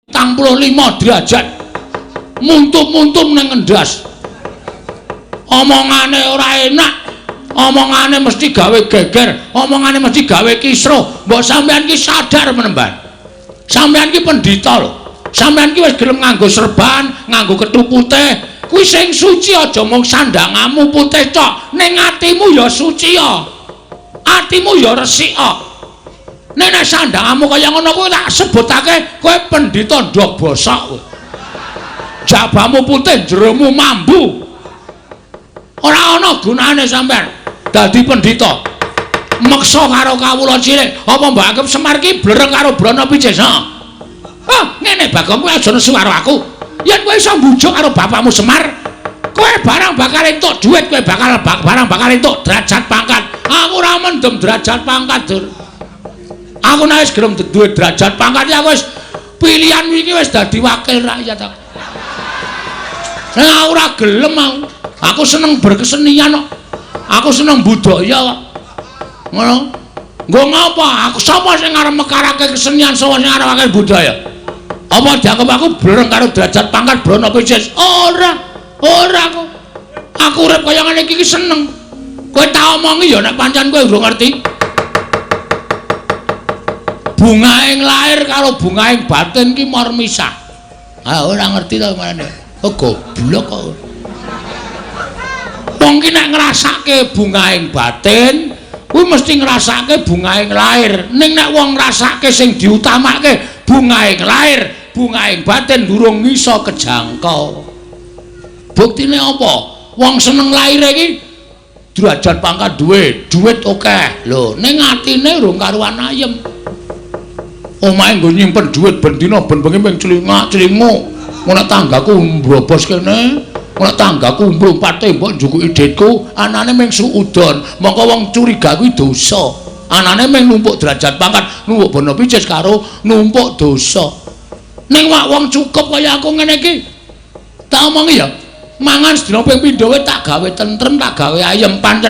45 derajat. Muntup-muntup ning ngendas. Omongane ora enak. Omongane mesti gawe geger, omongane mesti gawe kisruh. Mbok sampean ki sadar menemban. Sampean ki pendhita lho. Sampean ki wis gelem nganggo serban, nganggo kethu putih. Kuwi sing suci aja mung sandangamu putih tok, ning atimu ya suci ya. Atimu ya resik ya. Nek nek sandangamu kaya ngono kuwi tak sebutake kowe pendhita ndok bosok kowe. Jabamu putih, jeromu mambu. Ora ana gunane sampean dadi pendhita. Meksa karo kawula cilik, apa mbok anggap Semar ki blereng karo Brana Picis, ha? Ah, ngene Bagong, kowe aja nesu karo aku. Yen kowe iso mbujuk karo bapakmu Semar, kowe barang bakal entuk dhuwit, kowe bakal barang bakal entuk derajat pangkat. Aku ora mendem derajat pangkat, Dur. Aku nek wis gelem duwe derajat pangkat, aku wis pilihan iki wis dadi wakil rakyat aku. Nah, ora gelem aku. Aku seneng berkesenian kok. Aku seneng budaya kok. Ngono. Nggo ngapa? Aku sapa sing arep mekarake kesenian, sapa sing arep budaya? Apa dianggep aku blereng karo derajat pangkat Brana Picis? Ora. Ora aku. Aku urip kaya ngene iki seneng. Kowe tak omongi ya nek pancen kowe urung ngerti. Bungaing lahir karo bungaing batin ki mor misah. Ah, ora ngerti to marane. Oh, goblok kok. Wong ki nek ngrasake bungaing batin, kuwi mesti ngrasake bungaing lahir. Ning nek wong ngrasake sing diutamake bungaing lahir, bungaing batin durung iso kejangkau. Buktine apa? Wong seneng lahir iki derajat pangkat duwe, duit akeh. Lho, ning atine urung karuan ayem. Omahe nggo nyimpen duit ben dina ben bengi ming clingak-clinguk. Ngono tanggaku mbrobos kene, ngono tanggaku mlumpat tembok njukuki dhitku, anane ming suudon. Mongko wong curiga kuwi dosa. Anane ming numpuk derajat pangkat, numpuk bono picis karo numpuk dosa. Ning wak wong cukup kaya aku ngene iki. Tak omongi ya, mangan sedina ping pindho tak gawe tentrem, tak gawe ayem pancen.